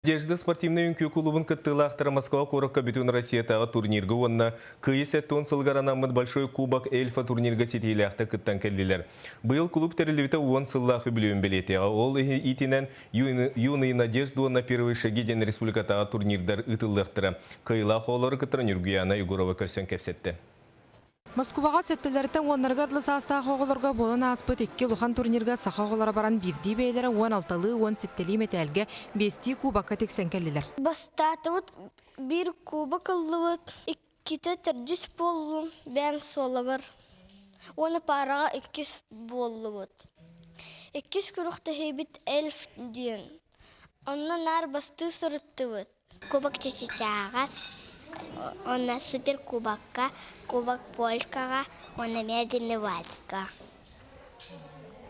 Надежда спортивнай үҥкүү кулуубун кыттыылаахтара Москва куоракка бүтүн Россиятааҕы турнирга уонна Кыайыы 70 сылыгар анаммыт Большой кубок Эльфа турнирга ситиһиилээхтик кыттан кэллилэр. Быйыл клуб тэриллибитэ уон сыллаах үбүлүөйүн бэлиэтиэҕэ. Ол иитинэн Юные надежды уонна Первые шаги диэн республикатааҕы турнирдар ыытыллыахтара. Кыайыылаах оҕолору кытта Ньургуйаана Егорова көрсөн кэпсэттэ. Москубаҕа сэттэлэриттэн уоннарыгар дылы саастаах оҕолорго буолан ааспыт икки улахан турнирга саха оҕолоро баран биирдии бэйэлэрэ уон алталыы, уон сэттэлии мэтээлгэ, биэстии кубокка тиксэн кэллилэр. Бастаатыбыт биир кубок ыллыбыт, иккитэ төрдүс буоллум, бэйэм суолабар. Уонна паараҕа иккис буоллубут. Иккис күрэхтэһиибит эльф диэн. Онно наар бастыы сырыттыбыт. Кубок чычычааҕас, уонна супер кубокка, кубок полькаҕа уонна медленный вальска.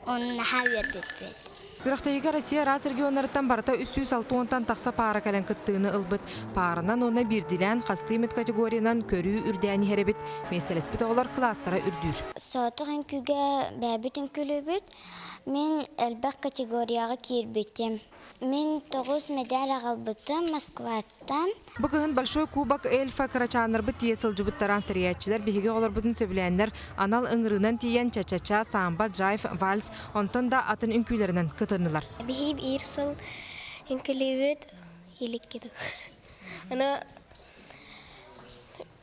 Онно наһаа үөрбүппүт. Күрэхтэһиигэ Россия араас регионнарыттан барыта 360-тан тахса паара кэлэн кыттыыны ылбыт. Пааранан уонна биирдиилээн хастыы эмит категориянан көрүү үрдээн иһэр эбит. Миэстэлэспит оҕолор кылаастара үрдүүр. Соотох үҥкүүгэ бэйэбит үҥкүүлүүбүт. Мин элбэх категорияҕа киирбитим. Мин тоҕус мэдээл аҕалбытым Москваттан. Бу кыһын Большой кубок Эльфа кырачааннарбыт тиийэ сылдьыбыттара. Тэрийээччилэр биһиги оҕолорбутун сөбүлээннэр анал ыҥырыынан тиийэн ча-ча-ча, самбо, джайв, вальс, онтон да атын үҥкүүлэринэн кытыннылар. Биһиги биир сыл үҥкүүлүүбүт иликкит. Аны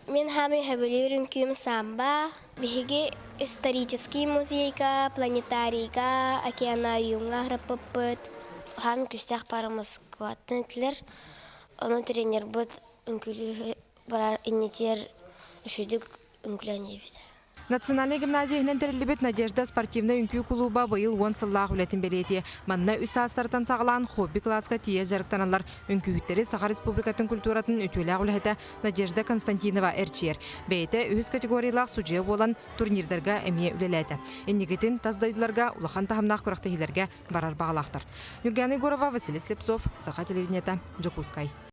Мин хаамыы сөбүлүүр үҥкүүм самбо. Биһиги исторический музейга, планетарийга, океанариумҥа аһарыппыппыт. Хаамыы күүстээх пара Москваттан этилэр. Онон тренербыт үҥкүүлүү барар иннитигэр үчүгүйдүк үҥкүүлээн диэбит. Национальнай гимназия иһинэн тэриллибит Надежда спортивнай үҥкүү кулууба быйыл уон сыллаах үлэтин бэлиэтиэ. Манна үс саастарыттан саҕалаан хобби кылааска тиийэ дьарыктаналлар. Үҥкүүһүттэри Саха Республикатын культуратын үтүөлээх үлэһитэ Надежда Константинова эрчийэр. Бэйэтэ үһүс категориялаах судьуйа буолан турнирдарга эмиэ үлэлээтэ. Инникитин тас дойдуларга улахан таһымнаах күрэхтэһиилэргэ барар баҕалаахтар. Ньургуяна Егорова, Василий Слепцов, Саха телевидениета, Дьокуускай.